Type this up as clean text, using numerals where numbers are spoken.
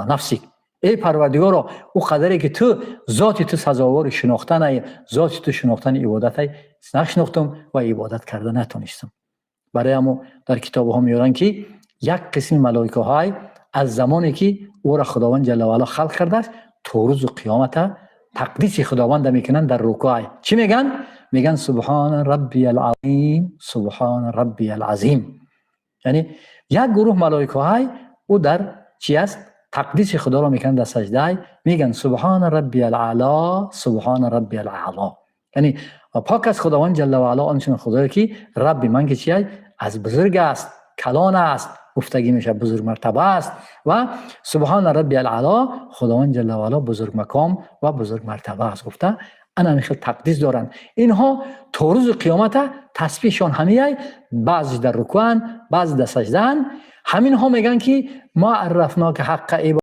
نفسك. Эй Парвардигоро, ӯ қадаре ки ту зоти ту сазовори шинохтанай, зоти ту шинохтани ибодатай, нашинохтум ва ибодат карда натонистам. Барои ҳамо дар китобҳо меоранд, ки як қисми малоикаҳой аз замоне ки ӯро Худованд ҷалла ва ало халқ кардааст, то рӯзи қиёмата тақдиси Худованда мекунанд дар рукӯъ. Чӣ мегӯянд? Мегӯянд: سبحان ربي العظيم، سبحان ربي العظيم. Яъне як гурӯҳ малоикаҳой ӯ дар чи аст, тақдиси Худоро мекунанд дар саҷдаи, мегӯянд: سبحان ربي الأعلى، سبحان ربي الأعلى. Яъне пок аст Худованд ҷалла ва ало, ончунон Худое ки Рабби ман ки чи аз бузург аст, калон аст гуфтагӣ мешавад, бузург мартаба аст. Ва سبحان ربي الأعلى, Худованд ҷалла ва ало бузург мақом ва бузург мартаба аст гуфта, ана ҳамин хел тақдис доранд. Инҳо то рӯзи қиёмата тасбиҳшон ҳамияй. Баъзе дар рукӯъанд, баъзе дар саҷдаанд. Ҳаминҳо мегӯянд, ки ما عرفناك حق.